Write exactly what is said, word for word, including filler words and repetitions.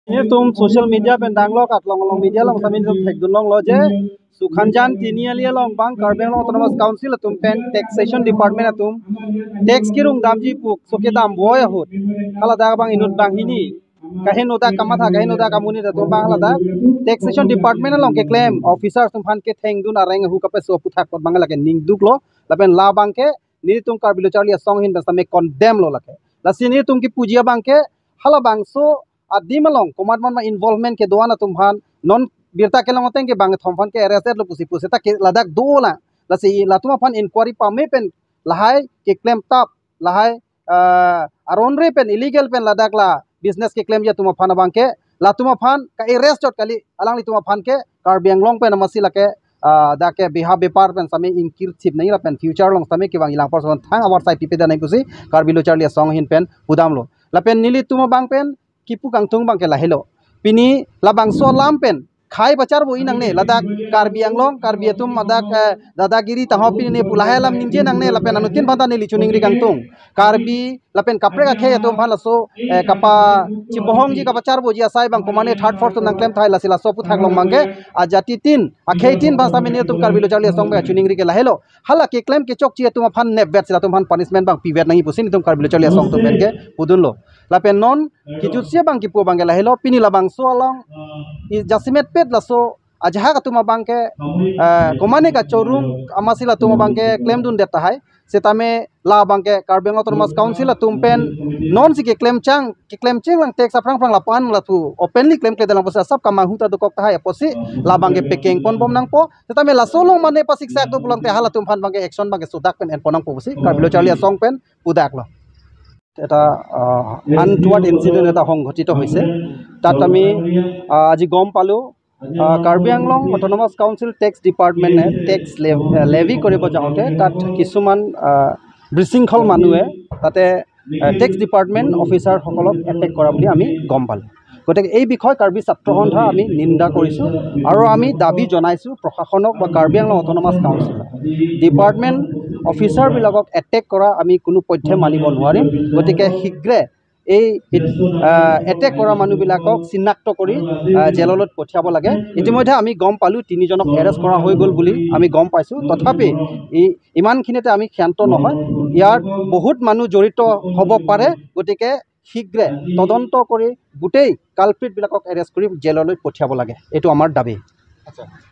Netum social media pen danglo, aklong along media along sitame netum thekdun longlo je Sukhanjan Tiniali along bang Karbi Anglong Autonomous Council atum pen Taxation Department atum tax kirung damji pu so kedam boi ahut, haladak bang inut banghini, kaheno dak kamatha, kaheno dak amonit atum bang haladak Taxation Department along keklem officer atum aphan kethengdun areng ahu kapeso aputhak apot bang lake ningduklo. Lapen labang ke netum Karbi Lo Charli Asong ahin pen sitame condemn lo lake. Lasi netum kipuji abang ke halabangso adim along komatma involvement kedo-an atum aphan non birta kelong ateng ke bangkethom aphan ke arrested lo pusi pu seta ke ladak dolang. Lasi latum aphan inquiry pame pen lahai keklem tap, lahai ah, aron re pen illegal pen ladak la business keklemji atum aphan abang ke, latum aphan ka-arrest chot kali, alanglitum aphan ke Karbi Anglong pen amatsi lake ah, dak ke beha bepar pen sitame ingkir thip nangji lapen future along sitame kevang ilang person thang avarsai pipe da nangji pusi Karbi Lo Charli Asong ahin pen pudamlo. Lapen nelitum abang pen kipu kangtung abang ke lahelo. Pini labangso alam pen khei pacharbo-i nangne, ladak Karbi Anglong, Karbi atum ladak eh, dadagiri tahop pini ne pu lahai alam ningje nangne, lapen anuttin aphanta neli choningri kangtung. Karbi lapen kaprek akhei atum aphan laso eh, kapachibohongji kapacharboji asai bang komane third force atum nangklem tahai, lasi laso aputhak along abang ke ajatitin, akheitin aphan sitame netum Karbi Lo Charli Asong pen choningri ke lahelo. Hala keklem kechokche atum aphan nepvet si latum aphan punishment bang pivet nangji pusi netum Karbi Lo Charli Asong atum pen ke pudunlo. Lapen non kejutsi abang kipu abang ke lahelo, pini labangso along i jasemet pet laso ajahak atum abang ke eh, komane kachorung amatsi latum abang ke klemdundet tahai. Sitame labang ke Karbi Anglong Autonomous Council atum pen nonsi keklem chang, keklem chenglang tax aphrang phrang lapu-an lapu openly klemkledet lang pusi asap kamanghu ta dokok tahai apotsi labang ke pekeng ponbom nangpo. Sitame laso along mane pasiksak do pulote halatum aphan abang ke action abang ke sodak pen enpon nangpo pusi Karbi Lo Charli Asong pen pudaklo. এটা আহ, আনটুৱাৰ্ড ইনচিডেণ্ট এটা সংঘটিত হৈছে। তাত আমি আহ, আজি গম পালোঁ, আহ, কাৰ্বি আংলং অট'নমাছ কাউন্সিল টেক্স ডিপাৰ্টমেণ্টে টেক্স লে- লেভি কৰিব যাওঁতে তাত কিছুমান আহ, বিশৃংখল মানুহে তাতে আহ, টেক্স ডিপাৰ্টমেণ্ট অফিচাৰসকলক এটেক কৰা বুলি আমি গম পালোঁ। গতিকে এই বিষয়ে কাৰ্বি ছাত্ৰ সন্থা আমি নিন্দা কৰিছোঁ আৰু আমি দাবী জনাইছোঁ প্ৰশাসনক বা কাৰ্বি আংলং অট'নমাছ কাউন্সিল ডিপাৰ্টমেণ্ট অফিচাৰবিলাকক এটেক কৰা আমি কোনো পধ্যে মানিব নোৱাৰিম। গতিকে শীঘ্ৰে এই আহ, এটেক কৰা মানুহবিলাকক চিনাক্ত কৰি আহ, জেললৈ পঠিয়াব লাগে। ইতিমধ্যে আমি গম পালোঁ তিনিজনক এৰেষ্ট কৰা হৈ গ'ল বুলি আমি গম পাইছোঁ। তথাপি ই ইমানখিনিতে আমি ক্ষান্ত নহয়, ইয়াত বহুত মানুহ জড়িত হ'ব পাৰে। গতিকে শীঘ্ৰে তদন্ত কৰি গোটেই কালপ্ৰিটবিলাকক এৰেষ্ট কৰি জেললৈ পঠিয়াব লাগে, এইটো আমাৰ দাবী।